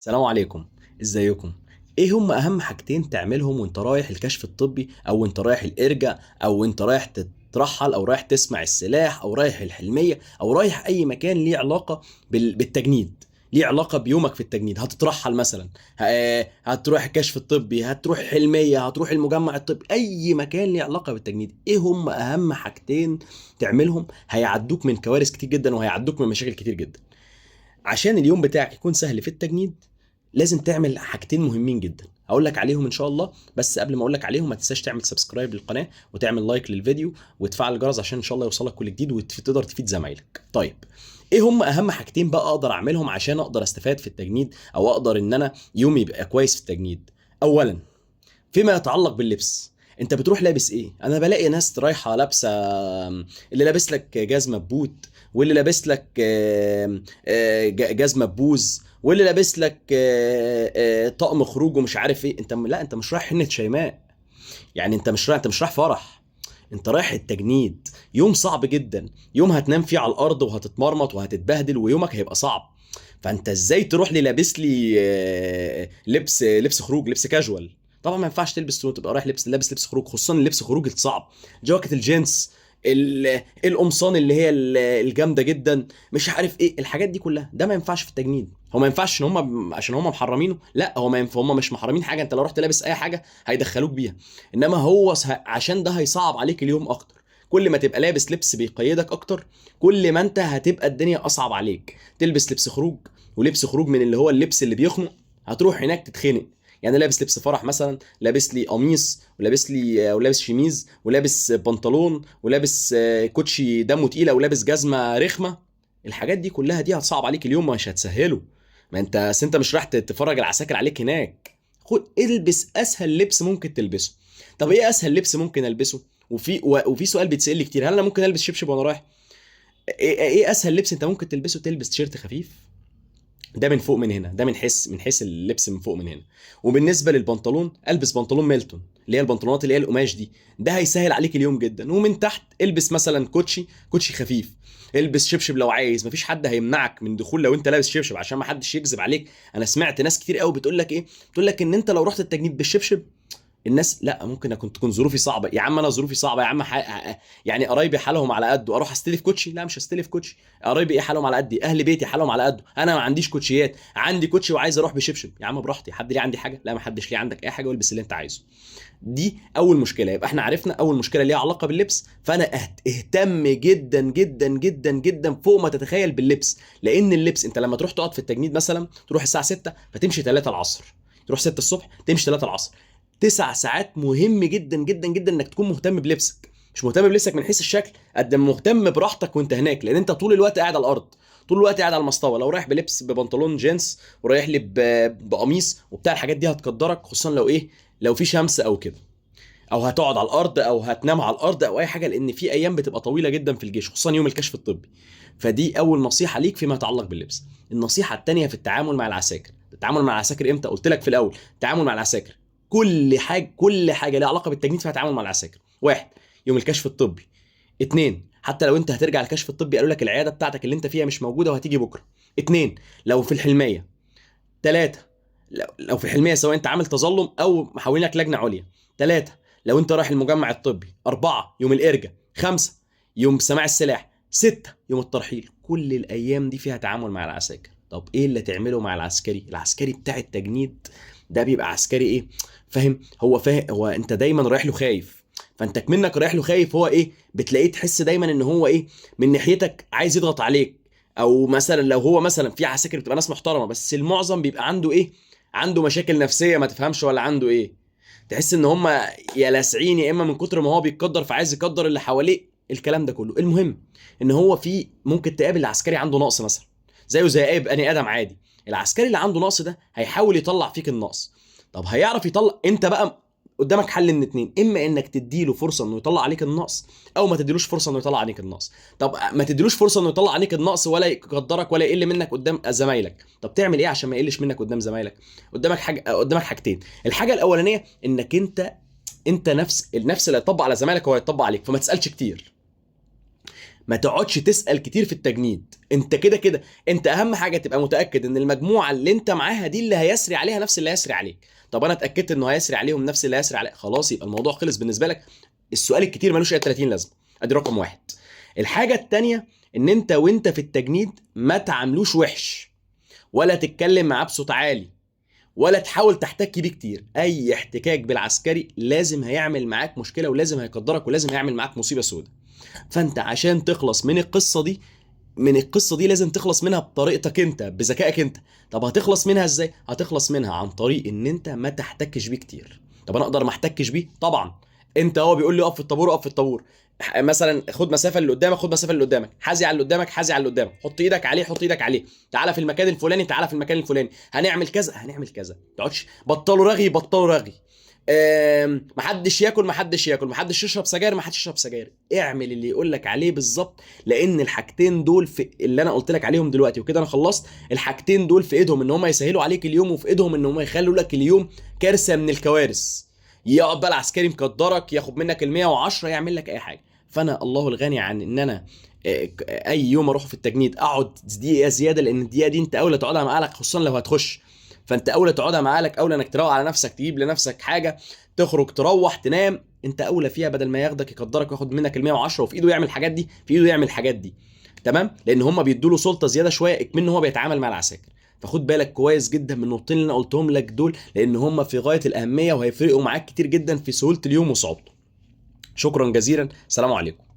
السلام عليكم، ازيكم؟ ايه هم اهم حاجتين تعملهم وانت رايح الكشف الطبي، او وانت رايح الارجاء، او وانت رايح تترحل، او رايح تسمع السلاح، او رايح الحلمية، او رايح اي مكان ليه علاقة بالتجنيد، ليه علاقة بيومك في التجنيد؟ هتترحل مثلا، هتروح الكشف الطبي، هتروح الحلمية، هتروح المجمع الطبي، اي مكان ليه علاقة بالتجنيد. ايه هم اهم حاجتين تعملهم هيعدوك من كوارث كتير جدا وهيعدوك من مشاكل كتير جدا؟ عشان اليوم بتاعك يكون سهل في التجنيد لازم تعمل حاجتين مهمين جدا هقول لك عليهم ان شاء الله. بس قبل ما اقول لك عليهم ما تنساش تعمل subscribe للقناة وتعمل like للفيديو وتفعل الجرس عشان ان شاء الله يوصلك كل جديد وتقدر تفيد زمايلك. طيب ايه هم اهم حاجتين بقى اقدر اعملهم عشان اقدر استفاد في التجنيد او اقدر ان انا يومي يبقى كويس في التجنيد؟ اولا فيما يتعلق باللبس، انت بتروح لابس ايه؟ انا بلاقي ناس رايحة لابسه، اللي لابس لك جزمه بوت، واللي لابس لك جزمه بوز، واللي لابس لك طقم خروج ومش عارف ايه. انت لا، انت مش رايح حنة شيماء، يعني انت مش رايح، انت مش رايح فرح، انت رايح التجنيد. يوم صعب جدا، يوم هتنام فيه على الارض وهتتمرمط وهتتبهدل ويومك هيبقى صعب. فانت ازاي تروح لي لابس لي لبس خروج، لبس كاجوال؟ طبعا ما ينفعش تلبس وتبقى رايح لابس لبس خروج، خصوصا اللبس خروج الصعب، جواكت الجينز، القمصان اللي هي الجامدة جدا، مش عارف ايه الحاجات دي كلها. ده ما ينفعش في التجنيد. هو ما ينفعش ان هم عشان هم محرمينه، لا، هو ما ينفع، هم مش محرمين حاجة، انت لو رحت لابس اي حاجة هيدخلوك بيها، انما هو عشان ده هيصعب عليك اليوم اكتر. كل ما تبقى لابس لبس بيقيدك اكتر، كل ما انت هتبقى الدنيا اصعب عليك. تلبس لبس خروج، ولبس خروج من اللي هو اللبس اللي بيخنق، هتروح هناك تتخنق. يعني لابس لبس فرح مثلا، لابس لي قميص، ولابس لي، ولابس شميز، ولابس بنطلون، ولابس كوتشي دمه تقيلة، ولابس جزمه رخمة، الحاجات دي كلها دي هتصعب عليك اليوم، مش هتسهله. ما انت اصل انت مش رايح تتفرج العساكر عليك هناك. خد البس اسهل لبس ممكن تلبسه. طب ايه اسهل لبس ممكن البسه؟ وفي سؤال بيتسال لي كتير، هل انا ممكن البس شبشب وانا رايح؟ ايه اسهل لبس انت ممكن تلبسه؟ تلبس تيشيرت خفيف، ده من فوق من هنا، ده من حيث اللبس من فوق من هنا. وبالنسبة للبنطلون البس بنطلون ميلتون، اللي هي البنطلونات اللي هي القماش دي، ده هيسهل عليك اليوم جدا. ومن تحت البس مثلا كوتشي خفيف، البس شبشب لو عايز، مفيش حد هيمنعك من دخول لو انت لابس شبشب، عشان ما حدش يكذب عليك. انا سمعت ناس كتير قوي بتقول لك ايه، بتقول لك ان انت لو رحت التجنيد بالشبشب الناس لا، ممكن تكون ظروفي صعبة يا عم، انا ظروفي صعبة يا عم، يعني قرايبي حالهم على قده، اروح استلف كوتشي؟ لا مش هستلف كوتشي. قرايبي ايه حالهم على قدي، اهل بيتي حالهم على قده، انا ما عنديش كوتشيات، عندي كوتشي وعايز اروح بشبشب، يا عم براحتي، حد ليه عندي حاجة؟ لا ما حدش ليه عندك اي حاجة، والبس اللي انت عايزه. دي اول مشكلة. يبقى احنا عرفنا اول مشكلة ليها علاقة باللبس، فانا اهتم جدا جدا جدا جدا فوق ما تتخيل باللبس، لان اللبس انت لما تروح تقعد في التجنيد مثلا، تروح الساعة 6 فتمشي 3 العصر، تروح 6 الصبح تمشي 3 العصر، 9 ساعات. مهم جدا جدا جدا انك تكون مهتم بلبسك، مش مهتم بلبسك من حيث الشكل قد ما مهتم براحتك وانت هناك، لان انت طول الوقت قاعد على الارض، طول الوقت قاعد على المسطوه. لو رايح بلبس ببنطلون جينز ورايح لي بقميص وبتاع، الحاجات دي هتقدرك، خصوصا لو ايه، لو في شمس او كده، او هتقعد على الارض او هتنام على الارض او اي حاجة، لان في ايام بتبقى طويلة جدا في الجيش، خصوصا يوم الكشف الطبي. فدي اول نصيحة ليك فيما يتعلق باللبس. النصيحة الثانية في التعامل مع العساكر. التعامل مع العساكر امتى؟ قلت لك في الاول التعامل مع العساكر كل حاجة ليها علاقة بالتجنيد فيها تعامل مع العساكر. 1 يوم الكشف الطبي. 2 حتى لو انت هترجع الكشف الطبي قالوا لك العيادة بتاعتك اللي انت فيها مش موجودة وهتيجي بكره. 2 لو في الحلميه. 3 لو في الحلميه سواء انت عامل تظلم او محولينك لجنة عليا. 3 لو انت رايح المجمع الطبي. 4 يوم الارجاء. 5 يوم سماع السلاح. 6 يوم الترحيل. كل الايام دي فيها تعامل مع العساكر. طب ايه اللي تعمله مع العسكري؟ العسكري بتاع التجنيد ده بيبقى عسكري ايه؟ فاهم؟ هو فاهم، هو انت دايما رايح له خايف، فانت منك رايح له خايف، هو ايه؟ بتلاقيه تحس دايما ان هو ايه من ناحيتك عايز يضغط عليك. او مثلا لو هو مثلا في عساكر بتبقى ناس محترمه، بس المعظم بيبقى عنده ايه؟ عنده مشاكل نفسية ما تفهمش ولا عنده ايه، تحس ان هم يا لاسعين يا اما من كتر ما هو بيتقدر فعايز يقدر اللي حواليه، الكلام ده كله. المهم ان هو في ممكن تقابل العسكري عنده نقص مثلا، زيه زي اي بني ادم عادي. العسكري اللي عنده نقص ده هيحاول يطلع فيك النقص. طب هيعرف يطلع؟ انت بقى قدامك حل من 2، اما انك تديله فرصة انه يطلع عليك النقص، او ما تديلوش فرصة انه يطلع عليك النقص. طب ما تديلوش فرصة انه يطلع عليك النقص ولا يقدرك ولا يقل منك قدام زمايلك. طب تعمل ايه عشان ما يقلش منك قدام زمايلك؟ قدامك حاجتين. الحاجة الاولانية انك انت نفس اللي هيطبق على زمايلك هو هيطبق عليك، فما تسالش كتير. ما تقعدش تسال كتير في التجنيد. انت كده كده انت اهم حاجة تبقى متاكد ان المجموعة اللي انت معاها دي اللي هيسري عليها نفس اللي هيسري عليك. طب انا اتاكدت انه هيسري عليهم نفس اللي هيسري عليك، خلاص يبقى الموضوع خلص بالنسبة لك. السؤال الكتير ملوش اي 30 لازمه. ادي رقم واحد. الحاجة التانية ان انت وانت في التجنيد ما تعاملوش وحش، ولا تتكلم معاه بصوت عالي، ولا تحاول تحتك بيه كتير. اي احتكاك بالعسكري لازم هيعمل معاك مشكلة، ولازم هيقدرك، ولازم هيعمل معاك مصيبة سودة. فانت عشان تخلص من القصة دي، من القصة دي لازم تخلص منها بطريقتك انت، بذكائك انت. طب هتخلص منها ازاي؟ هتخلص منها عن طريق ان انت ما تحتكش بيه كتير. طب انا اقدر ما احتكش بيه؟ طبعا. انت هو بيقول لي اقف في الطابور، اقف في الطابور. مثلا خد مسافة اللي قدامك، خد مسافة اللي قدامك، حازي على اللي قدامك، حازي على اللي قدامك، حط ايدك عليه، حط ايدك عليه، تعالى في المكان الفلاني، تعالى في المكان الفلاني، هنعمل كذا، هنعمل كذا. ما تقعدش بطلوا رغي، بطلوا رغي. محدش ياكل، محدش ياكل، محدش يشرب سجاير، محدش يشرب سجاير. اعمل اللي يقول لك عليه بالظبط، لان الحاجتين دول في اللي انا قلت لك عليهم دلوقتي وكده انا خلصت. الحاجتين دول في ايدهم ان هم يسهلوا عليك اليوم، وفي ايدهم ان هم يخلوا لك اليوم كارثة من الكوارث. يقعد بقى العسكري مقدرك، ياخد منك ال 110، يعمل لك اي حاجة. فانا الله الغني عن ان انا اي يوم اروح في التجنيد اقعد دقيقة زيادة، لان الدقيقة دي انت اولى تقعدها مع اهلك، خصوصا لو هتخش. فانت اولى تقعدها مع اهلك، اولى انك تروق على نفسك، تجيب لنفسك حاجة، تخرج، تروح، تنام، انت اولى فيها، بدل ما ياخدك يقدرك وياخد منك ال 110 وفي ايده يعمل الحاجات دي، في ايده يعمل الحاجات دي. تمام؟ لان هم بيدوا له سلطة زيادة شوية اكمن هو بيتعامل مع العساكر. فخد بالك كويس جدا من النقطتين اللي انا قلتهم لك دول، لان هم في غاية الاهمية وهيفرقوا معاك كتير جدا في سهولة اليوم وصعوبته. شكرا جزيلا، سلام عليكم.